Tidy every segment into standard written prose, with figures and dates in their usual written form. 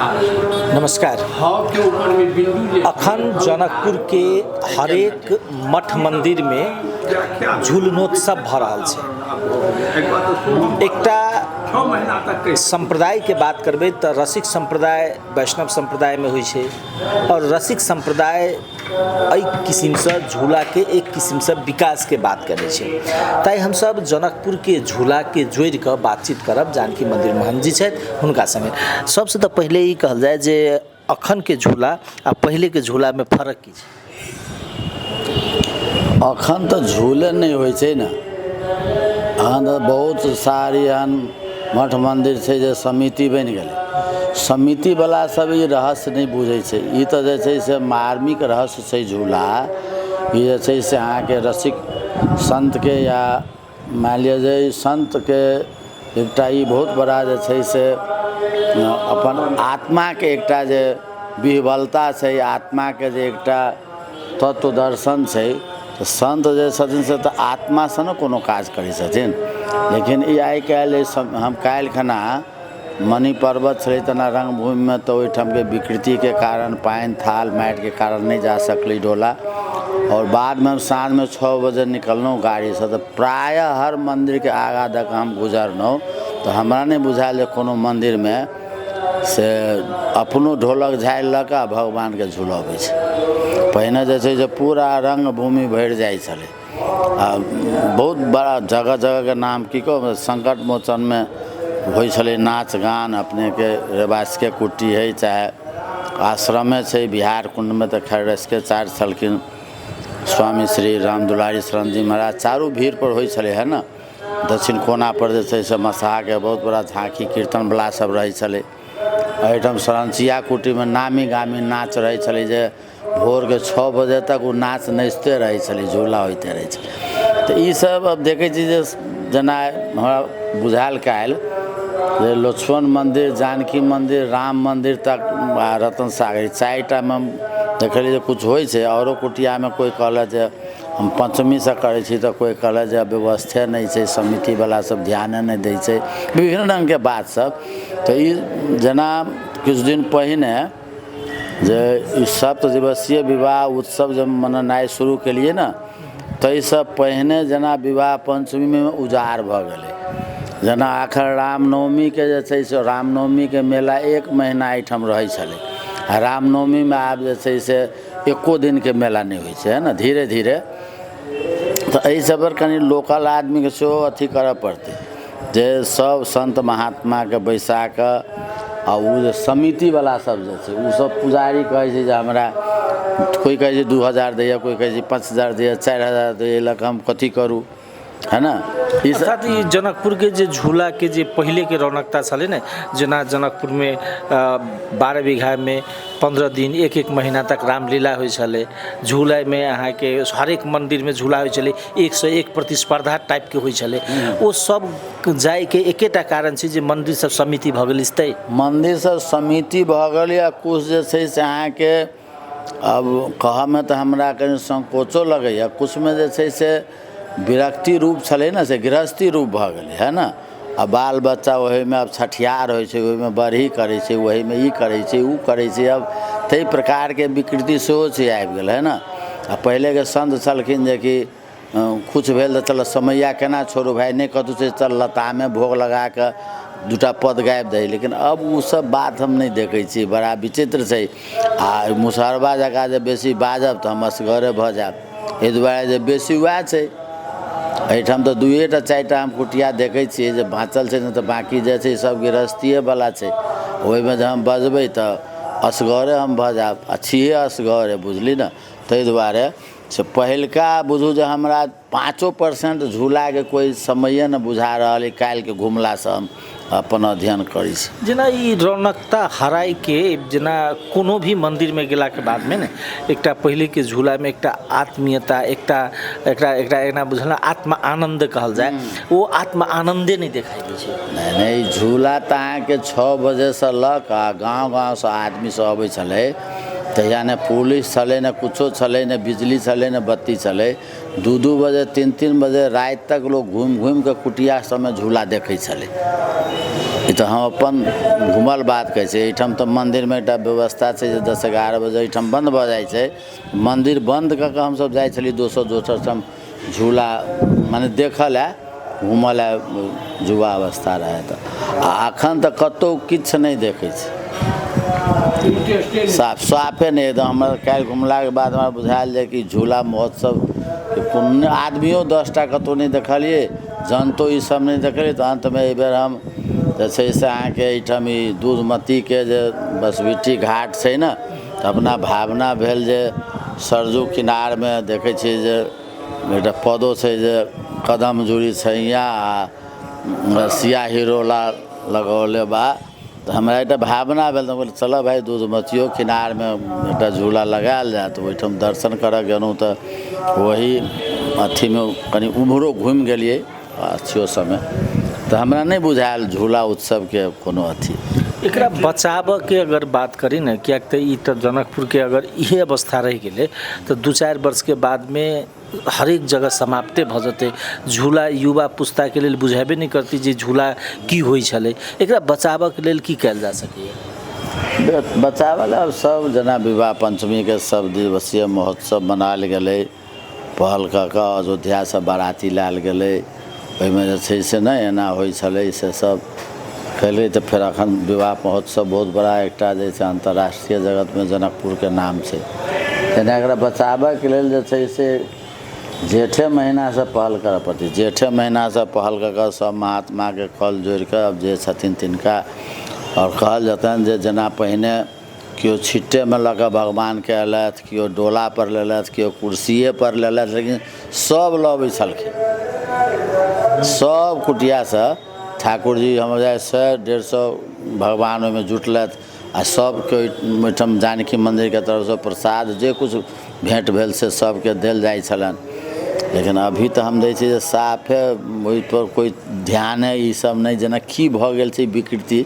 नमस्कार। अखन जनकपुर के हरेक मठ मंदिर में झूलनोत्सव भऽ रहल छै। एकटा सम्प्रदाय के बात करबै तऽ रसिक सम्प्रदाय वैष्णव सम्प्रदाय में होइ छै और रसिक सम्प्रदाय एहि किसिमसँ झूलाके एक किसिमसँ विकासके बात करै छै। ताहि हमसब जनकपुरके झूलाके जोड़िकऽ बातचीत करब जानकी मन्दिर महन्थ जी छथि हुनका सङ्गे। सबसँ तऽ पहिले ई कहल जाय जे अखनके झूला आ पहिलेके झूलामे फरक की छै? अखन तऽ झूले नहि होइ छै ने। अखन तऽ बहुत सारी एहन मठ मन्दिर छै जे समिति बनि गेलै। समितिवला सब ई रहस्य नहि बुझै छै। ई तऽ जे छै से मार्मिक रहस्य छै झूला। ई जे छै से अहाँके रसिक सन्तके या मानि लिअ जे ई सन्तके एकटा ई बहुत बड़ा जे छै से अपन आत्माके एकटा जे विह्वलता छै, आत्माके जे एकटा तत्व दर्शन छै। तऽ सन्त जे छथिन से तऽ आत्मासँ ने कोनो काज करै छथिन। लेकिन ई आइ काल्हि हम काल्हि खना मणि पर्वत छलै तेना रङ्गभूमिमे, तऽ ओहिठामके विकृतिके कारण पानि थाल माटिके कारण नहि जा सकलै डोला। आओर बादमे हम साँझमे 6 बजे निकललहुँ गाड़ीसँ, तऽ प्रायः हर मन्दिरके आगाँ दऽ कऽ हम गुजरलहुँ, तऽ हमरा नहि बुझायल जे कोनो मन्दिरमे से अपनो ढोलक झालि लऽ कऽ भगवानके झुलबै छै। पहिने जे छै से पूरा रङ्गभूमि भरि जाइ छलै आ बहुत बड़ा जगह जगहके नाम की कहू, सङ्कट मोचनमे होइ छलै नाच गान। अपनेके रेवासके कुट्टी हइ चाहे आश्रमे छै, बिहार कुण्डमे तऽ खैर रसिके चार्ज छलखिन स्वामी श्री राम दुलारी शरण जी महाराज, चारू भीड़पर होइ छलै है ने। दक्षिण कोनापर जे छै से मसहाके बहुत बड़ा झाँकी कीर्तनवला सब रहै छलै। एहिठाम शरणसिया कुटीमे नामी गामी नाच रहै छलै जे भोरके 6 बजे तक ओ नाच नाचिते रहै छलै, झूला होइते रहै छलै। तऽ ईसब आब देखै छी जे जेना हमरा बुझायल काल्हि जे लक्ष्मण मन्दिर, जानकी मन्दिर, राम मन्दिर तक आ रतन सागर 4टामे हम देखलियै जे किछु होइ छै। औरो कुटियामे कोइ कहलक जे हम पञ्चमीसँ करै छी, तऽ कोइ कहलक जे व्यवस्थे नहि छै, समितिवला सब ध्याने नहि दै छै, विभिन्न रङ्गके बात सब। तऽ ई जेना किछु दिन पहिने जे ई सप्त दिवसीय विवाह उत्सव जब मनेनाइ शुरू केलियै ने, ताहिसँ पहिने जेना विवाह पञ्चमीमे उजाड़ भऽ गेलै। जेना आखिर रामनवमीके जे छै से रामनवमीके मेला 1 महीना एहिठाम रहै छलै, आ रामनवमीमे आब जे छै से एको दिनके मेला नहि होइ छै, है ने, धीरे धीरे। तऽ एहि सबपर कनि लोकल आदमीके सेहो अथी करऽ पड़तै जे सब सन्त महात्माके बैसा कऽ आ ओ जे समितिवला सब जे छै ओ सब पुजारी कहै छै जे हमरा कोइ कहै छै 2000 दैए, कोइ कहै छै 5000 दैए, 4000 दैए, लऽ कऽ हम कथी करू, है ने। ई अर्थात ई जनकपुरके जे झूलाके जे पहिलेके रौनकता छलै ने, जेना जनकपुरमे 12 बीघामे 15 दिन 1-1 महीना तक रामलीला होइ छलै, झूलामे अहाँके हरेक मन्दिरमे झूला होइ छलै, 1 से 1 प्रतिस्पर्धा टाइपके होइ छलै। ओ सब जाइके एकेटा कारण छै जे मन्दिर सब समिति भऽ गेल तै मन्दिर सब समिति भऽ गेल या किछु जे छै से अहाँके अब कहऽमे तऽ हमरा कनि संकोचो लगैए, किछुमे जे छै से विरक्ति रूप छलै ने से गृहस्थी रूप भऽ गेलै, है ने। आ बाल बच्चा ओहिमे आब छठिहार होइ छै, ओहिमे बरही करै छै, ओहिमे ई करै छै ओ करै छै, आब ताहि प्रकारके विकृति सेहो छै आबि गेल, है ने। आ पहिलेके सन्त छलखिन जेकि किछु भेल तऽ चल समैया केना छोड़ू भाय, नहि कतहु छै चल लतामे भोग लगाकऽ 2टा पद गाबि दही। लेकिन अब ओ सब बात हम नहि देखै छी, बड़ा विचित्र छै। आ मुसहरबा जकाँ जे बेसी बाजब तऽ हम असगरे भऽ जायब, एहि दुआरे जे बेसी वएह छै। एहिठाम तऽ 2टा 4टा हम कुटिया देखै छियै जे बाँचल छै, नहि तऽ बाँकी जे छै सब गृहस्थिएवला छै। ओहिमे जे हम बजबै तऽ असगरे हम भऽ जायब, आ छियै असगरे, बुझली ने। ताहि दुआरे से पहिलका बुझू जे हमरा 5% झूलाके कोइ समये नहि बुझा रहल अइ। काल्हिके घुमलासँ हम अपन अध्ययन करै छी। जेना ई रौनकता हराइके जेना कोनो भी मन्दिरमे गेलाके बादमे ने एकटा पहिलेके झूलामे एकटा आत्मीयता, एकटा एकटा एकटा एना बुझल आत्म आनन्द कहल जाय, ओ आत्म आनन्दे नहि देखाइ दै छै। नहि नहि, झूला तऽ अहाँके 6 बजेसँ लऽ कऽ गाँव गाँवसँ आदमी सब अबै छलै, तहिया ने पुलिस छलै, ने कुछो छलै, ने बिजली छलै, ने बत्ती छलै। 2-2 बजे 3-3 बजे राति तक लोग घूमि घूमिके कुटिया सबमे झूला देखै छलै। ई तऽ हम अपन घूमल बात कहै छी। एहिठाम तऽ मन्दिरमे एकटा व्यवस्था छै जे 10-11 बजे एहिठाम बन्द भऽ जाइ छै। मन्दिर बन्द कऽ कऽ हमसब जाइ छलियै दोसर दोसर ठाम झूला मने देखऽ लए, घूमऽ लए, युवा अवस्था रहै तऽ। आ एखन तऽ कतहु किछु नहि देखै छी, साफ साफे नहि एकदम। हमर काल्हि घुमलाके बाद हमरा बुझायल जे कि झूला महोत्सव कोनो आदमियो 10टा कतहु नहि देखलियै, जनतो ई सब नहि देखलियै। तऽ अन्तमे एहिबेर हम जे छै से अहाँके एहिठाम ई दूधमतीके जे बसबिट्टी घाट छै ने, तऽ अपना भावना भेल जे सरजू किनारमे देखै छियै जे एकटा पदो छै जे कदम जुड़ी छैया आ सिया हिरोला लगौले बा। तऽ हमरा एकटा भावना भेल, तऽ हम कहलियै चलऽ भाइ दूधमतियो किनारमे एकटा झूला लगायल जाय। तऽ ओहिठाम दर्शन करऽ गेलहुँ तऽ वही अथीमे कनि उम्हरो घुमि गेलियै अथियो सबमे, तऽ हमरा नहि बुझायल झूला उत्सवके कोनो अथी। एकरा बचाबऽके अगर बात करी ने, किएक तऽ ई तऽ जनकपुरके अगर इहे अवस्था रहि गेलै तऽ 2-4 वर्षके बादमे हरेक जगह समाप्ते भऽ जेतै। झूला युवा पुस्ताके लेल बुझेबे नहि करतै जे झूला की होइ छलै। एकरा बचाबऽके लेल की कयल जा सकैए? बचाबऽ लेल सब जेना विवाह पञ्चमीके सब दिवसीय महोत्सव मनायल गेलै, पहल कऽ कऽ अयोध्यासँ बाराती लायल गेलै, ओहिमे जे छै से नहि एना होइ छलै से सब कयलै। तऽ फेर एखन विवाह महोत्सव बहुत बड़ा एकटा जे छै अन्तर्राष्ट्रीय जगतमे जनकपुरके नाम छै। तेना एकरा बचाबऽके लेल जे छै से जेठे महीनासँ पहल करऽ पड़तै। जेठे महीनासँ पहल कऽ कऽ सब महात्माके कल जोड़िकऽ आब जे छथिन तिनका आओर कहल जेतनि जे जेना पहिने केओ छिट्टेमे लऽ कऽ भगवानके अयलथि, केओ डोलापर लेलथि, केओ कुर्सिएपर लेलथि, लेकिन सब लऽ अबै छलखिन। सब कुटियासँ ठाकुर जी हमर जाइ 100-150 भगवान ओहिमे जुटलथि आ सबके ओहिठाम जानकी मन्दिरके तरफसँ प्रसाद जे किछु भेँट भेल से सबके देल जाइ छलनि। लेकिन अभी तऽ हम देखै छियै जे साफे ओहिपर कोइ ध्याने ई सब नहि, जेना की भऽ गेल छै विकृति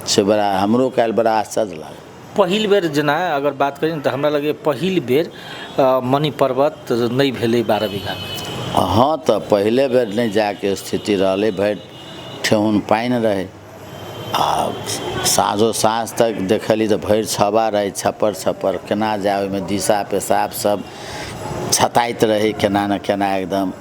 से बड़ा हमरो काल्हि बड़ा आश्चर्य लागल। पहिल बेर जेना अगर बात करी तऽ हमरा लगैए पहिल बेर मणि पर्वत नहि भेलै 12 बीघामे। हँ, तऽ पहिले बेर नहि जायके स्थिति रहलै, भरि ठेहुन पानि रहै आ साँझो साँझ तक देखली तऽ भरि छबा रहै, छप्पर छप्पर केना जाय, ओहिमे दिशा पेशाब सब छताइत रहै केना ने केना एकदम।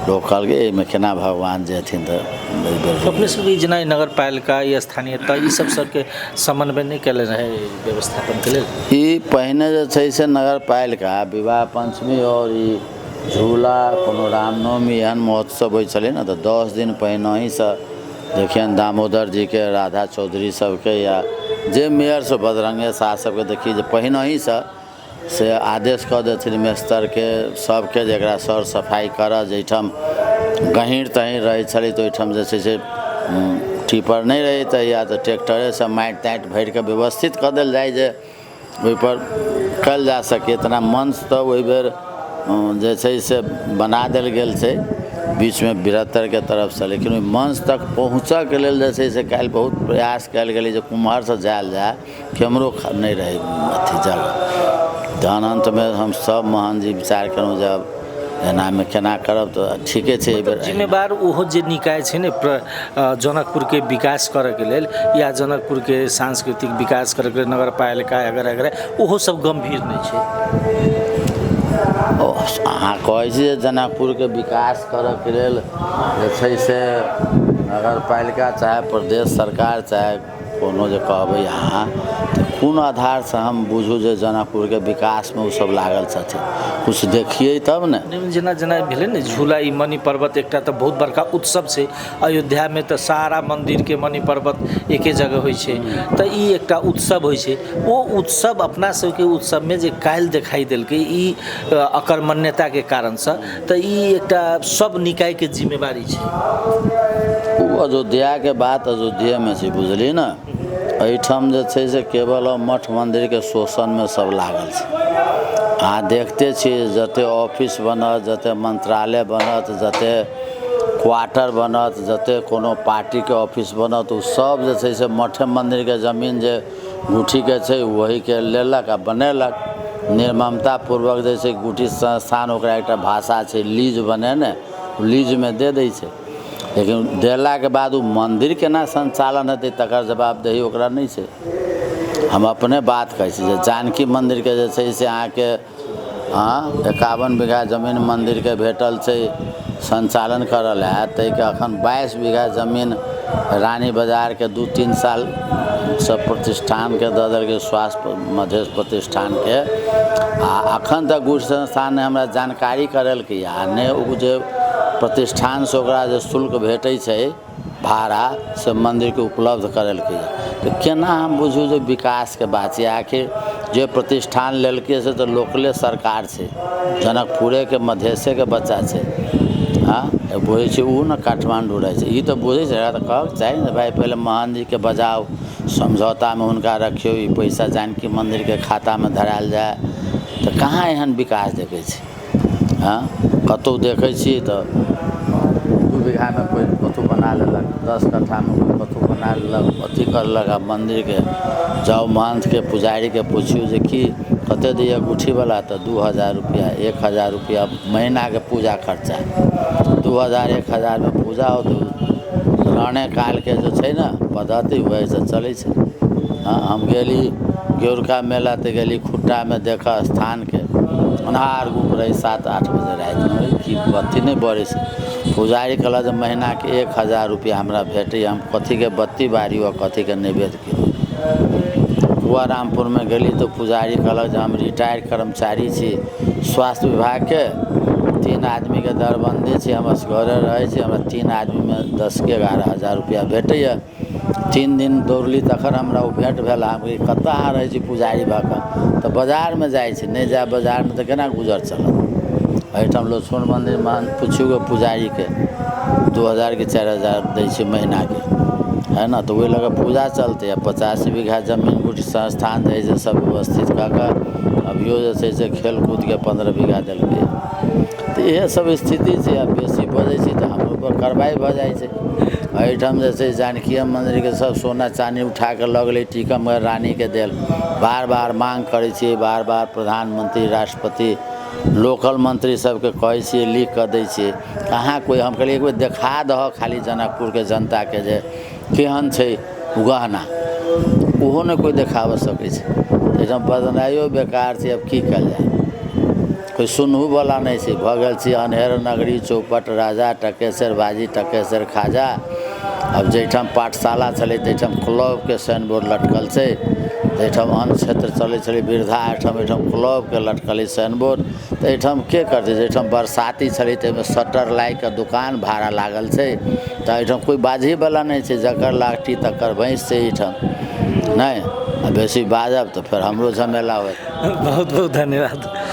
लोक कहलकै एहिमे केना भगवान जेथिन। तऽ अपने सबके जेना नगरपालिका या स्थानीयता ई सब सबके समन्वय नहि कयले रहै व्यवस्थापनके लेल? ई पहिने जे छै से नगरपालिका विवाह पञ्चमी आओर ई झूला कोनो रामनवमी एहन महोत्सव होइ छलै ने, तऽ 10 दिन पहिनहिसँ देखियनि दामोदर जीके, राधा चौधरी सबके या जे मेयर सब बजरंगे साह सबके देखियै जे पहिनहिसँ से आदेश कऽ देथिन मेस्तरके सबके जे एकरा सर सफाइ करऽ। जाहिठाम गहीँर तहीँर रहै छलै तऽ ओहिठाम जे छै से टीपर नहि रहै तहिया, तऽ ट्रैक्टरेसँ माटि ताटि भरिकऽ व्यवस्थित कऽ देल जाइ जे ओहिपर कयल जा सकै। तेना मंच तऽ ओहि बेर जे छै से बना देल गेल छै बीचमे बृहत्तरके तरफसँ, लेकिन ओहि मंच तक पहुँचऽके लेल जे छै से काल्हि बहुत प्रयास कयल गेलै जे कुम्हरसँ जायल जाय, केम्हरो नहि रहै अथी जगह। तहन अन्तमे हम सब महान जी विचार केलहुँ जे आब एनामे केना करब, तऽ ठीके छै एहिबेर जिम्मेवार ओहो जे निकाय छै ने जनकपुरके विकास करऽके लेल या जनकपुरके सांस्कृतिक विकास करऽके लेल नगरपालिका अगर अगर ओहो सब गम्भीर नहि छै। अहाँ कहै छी जे जनकपुरके विकास करऽके लेल जे छै से नगरपालिका चाहे प्रदेश सरकार चाहे कोनो जे कहबै अहाँ, तऽ कोन आधारसँ हम बुझू जे जनकपुरके विकासमे ओसब लागल छथिन? किछु देखियै तब ने। जेना जेना भेलै ने झूला ई मणि पर्वत एकटा तऽ बहुत बड़का उत्सव छै। अयोध्यामे तऽ सारा मन्दिरके मणि पर्वत एके जगह होइ छै, तऽ ई एकटा उत्सव होइ छै। ओ उत्सव अपना सबके उत्सवमे जे काल्हि देखाइ देलकै ई अकर्मण्यताके कारणसँ, तऽ ई एकटा सब निकायके जिम्मेवारी छै। ओ अयोध्याके बात अयोध्येमे छै, बुझलियै ने। एहिठाम जे छै से केवल मठ मन्दिरके शोषणमे सब लागल छै। अहाँ देखते छियै जते ऑफिस बनत, जते मंत्रालय बनत, जते क्वार्टर बनत, जते कोनो पार्टीके ऑफिस बनत, ओ सब जे छै से मठे मन्दिरके जमीन जे गुठीके छै वहीके लेलक आ बनेलक। निर्ममतापूर्वक जे छै गुठी संस्थान, ओकरा एकटा भाषा छै लीज बनेने, लीजमे दे दै छै। लेकिन देलाके बाद ओ मन्दिर केना संचालन हेतै तकर जवाबदेही ओकरा नहि छै। हम अपने बात कहै छी जे जानकी मन्दिरके जे छै से अहाँके 51 बीघा जमीन मन्दिरके भेटल छै संचालन करऽ लए, ताहिके अखन 22 बीघा जमीन रानी बाजारके 2-3 सालसँ प्रतिष्ठानके दऽ देलकै, स्वास्थ्य मधेश प्रतिष्ठानके। आ अखन तक गुठ संस्थान ने हमरा जानकारी करेलकै आ नहि ओ जे प्रतिष्ठानसँ ओकरा जे शुल्क भेटै छै भाड़ा से मन्दिरके उपलब्ध करेलकै। तऽ केना हम बुझू जे विकासके बात छै? आखिर जे प्रतिष्ठान लेलकै से तऽ लोकले सरकार छै, जनकपुरेके मधेशेके बच्चा छै। हँ, बुझै छै ओ ने काठमाण्डू रहै छै, ई तऽ बुझै छै। तऽ कहक चाही ने भाइ, पहिले महन्थजीके बजाउ, समझौतामे हुनका रखियौ, ई पैसा जानकी मन्दिरके खातामे धरायल जाय। तऽ कहाँ एहन विकास देखै छी? हँ, कतहु देखै छी तऽ 2 बीघामे कोइ कतहु बना लेलक, 10 कट्ठामे कोइ कतहु बना लेलक, अथी करलक। आ मन्दिरके जाउ महन्थके पुजारीके पुछियौ जे की कते दैए गुठीवला, तऽ 2000 रुपैआ 1000 रुपैआ महीनाके पूजा खर्चा। 2000 1000मे पूजा होतै। पुराने कालके जे छै ने पद्धति, वएहसँ चलै छै। हँ, हम गेली गेउरका मेला तऽ गेली खुट्टामे देखऽ स्थानके, अन्हार गुप रहै 7-8 बजे रातिमे, की बत्ती नहि बरै छै। पुजारी कहलक जे महीनाके 1000 रुपैआ हमरा भेटैए, हम कथीके बत्ती बारी आ कथीके नैवेद्य करू। कुआ रामपुरमे गेली तऽ पुजारी कहलक जे हम रिटायर कर्मचारी छी स्वास्थ्य विभागके, 3 आदमीके दरबन्दी छी, हम असगरे रहै छी, हमरा 3 आदमीमे 10 के 11 हजार रुपैआ भेटैए। 3 दिन दौड़ली तखन हमरा ओ भेँट भेल। हम कतऽ अहाँ रहै छी पुजारी भऽ कऽ? तऽ बाजारमे जाइ छी। नहि जायब बाजारमे तऽ केना गुजर चलत? एहिठाम लक्ष्मण मन्दिरमे पुछियौ पुजारीके, 2000 के 4000 दै छै महीनाके, है ना? तऽ ओहि लऽ कऽ पूजा चलतै। आ 85 बीघा जमीन गुठ संस्थान जे हइ से सब व्यवस्थित कऽ कऽ अभियो जे छै से खेलकूदके 15 बीघा देलकै। तऽ इएह सब स्थिति छै। आ बेसी बजै छी तऽ हमरो पर कार्रवाइ भऽ जाइ छै। एहिठाम जे छै जानकी मन्दिरके सब सोना चानी उठा कऽ लऽ गेलै टीकमगढ़ रानीके देल। बार बार मांग करै छियै, बार बार प्रधानमंत्री, राष्ट्रपति, लोकल मंत्री सबके कहै छियै, लिख कऽ दै छियै, कहाँ कोइ। हम कहलियै एक बेर देखा दहऽ खाली जनकपुरके जनताके जे केहन छै गहना, ओहो नहि कोइ देखाबऽ सकै छै। एहिठाम बजनाइयो बेकार छै। आब की कयल जाय? कोइ सुनहुवला नहि छै। भऽ गेल छै अन्हेर नगरी चौपट राजा, टकेसर बाजी टकेसर खाजा। आब जाहिठाम पाठशाला छलै ताहिठाम क्लबके साइन बोर्ड लटकल छै, जाहिठाम अन्य क्षेत्र चलै छलै वृद्धा आश्रम, एहिठाम क्लबके लटकल है साइन बोर्ड। तऽ एहिठाम के करतै? जाहिठाम बरसाती छलै ताहिमे शटर लागि कऽ दोकान भाड़ा लागल छै। तऽ एहिठाम कोइ बाजहीवला नहि छै। जकर लाठी तकर भैंस छै एहिठाम। नहि आ बेसी बाजब तऽ फेर हमरो झमेला होयत। बहुत बहुत धन्यवाद।